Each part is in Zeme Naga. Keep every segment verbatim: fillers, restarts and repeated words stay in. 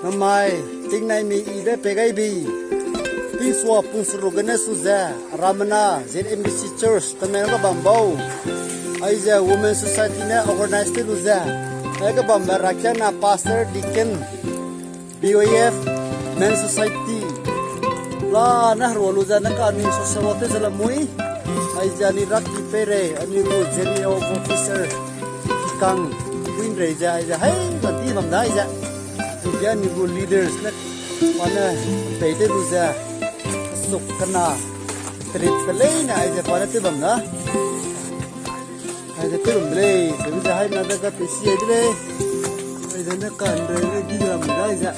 Namai, tingnai mi i de pe gai bi. Tingsua pung seruk gene su ze, Ramana, Z M B C Church, Tamenglong ge bam bau. Aize Women Society ne organize te lu ze. Ai ge bambe rakiana pastor, deacon, B Y F, Men Society. La ne herua lu ze ne ka ni social work te ze la mui. Aize ni rak ki pe re, ani lu ze ni officer. Kang, win rei ze, aize, hai, la di bam da, aize. Aize ni gu leaders ne, pa ne, pei te lu ze, suk kana, trip te lei ne, aize, pa ne te bam da. Aize, te bam de lei, te lu ze, hai, na da ka te si, aize, lei. Aize, ne ka, nre, ne di bam da, aize.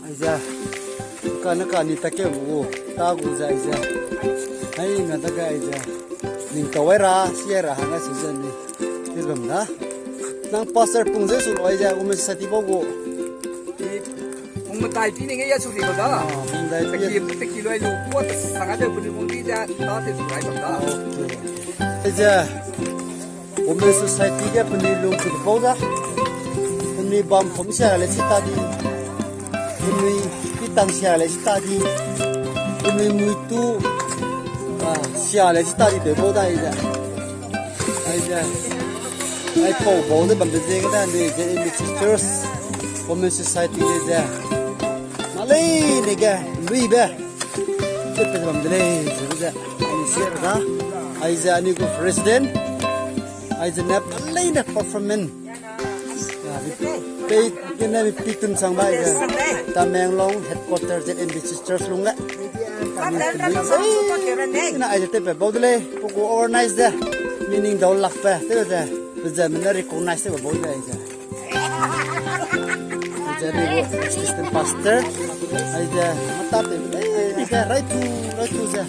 Aize, ka, ne ka, ni ta ke gu, ta gu ze, aize. Hai, na da ka, aize. Ning tau ai ra, si ai ra, hang ai si ze ni. Te bam da. Nang pastor pung ze su loi ze, Women Society bau gu. Pung metai pi ning ya su di bam da. Ah, pung metai pi. Taki, taki loi lu, kuat sang ai de pung di ze, ta te su rai bam da. Okay. Aize, Women Society ge penui lung ku bau da. Penui bam pum sia le si ta di. Penui pitang sia le si ta di. Penui mui tu, ah, sia le si ta di be bau da aize. Aize. Ai pau bau de bam de ze ge da ni ze Image Sisters, Women Society ge ze. Ma lei ne ge, lui be. Te pe bam de lei, ze ze. Ani si ra da. Aize ani gu president. Aize ne pa lei ne performance. Pei, kene mi pi tun chang bai ge. Tamenglong headquarter ze Image Sisters lung le. Ani pi lei. Na aize te pe bau de lei, pe gu organize ze. Meaning dau lak pe, te ze. Pe ze mene recognize te pe bau de lei ze. Aize ni gu assistant pastor. Aize mata te pe lei, aize right to, right to ze.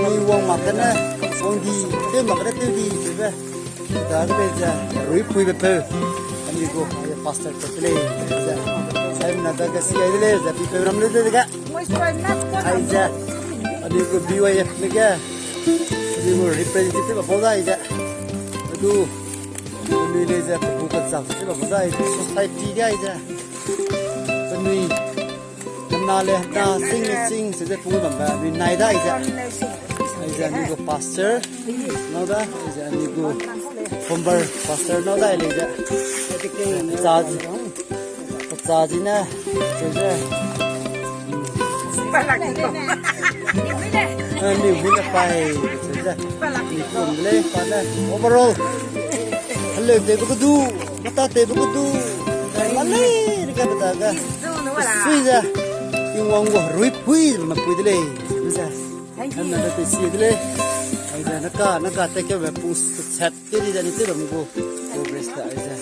Ni wang mak gene, wang di, tew mak gene tew di, ze be. Da ge lei ze, rui pui be peu. Ani gu, ai pastor pe lei, ze. Ai na da ge si ai de lei, ze pi peu ram lei de ge. Aize, ani gu B Y F ne ge. Ani gu representative ba bau da aize. Adu, ani lei ze, pe gu ka zak te ba bau da aize. Society ge aize. Penui Hena le, hena, sing le, sing, se ze pung bam ba, mi nai da, aize. Aize, ani gu pastor. Nau da, aize, ani gu former pastor, nau da, le ze. Cha zi. Cha zi ne, se ze. Ani hui le pai, se ze. Ni kum le, pa ne. Overall. Hello, te bu kudu. Mata te bu kudu. Male, ni ka bata ga. Sui ze. Tingwang gu rui pui, ma pui de lei. Ze. Kan na te si de lei. Aize, na ka, na ka te ke be pu set ke di da ni te bam gu. Progress da aize.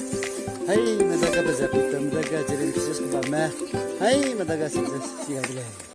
Hai, ma da ga ba ze pu tem da ga jeren Jesus ku ba me. Hai, ma da ga si ze si ga de lei.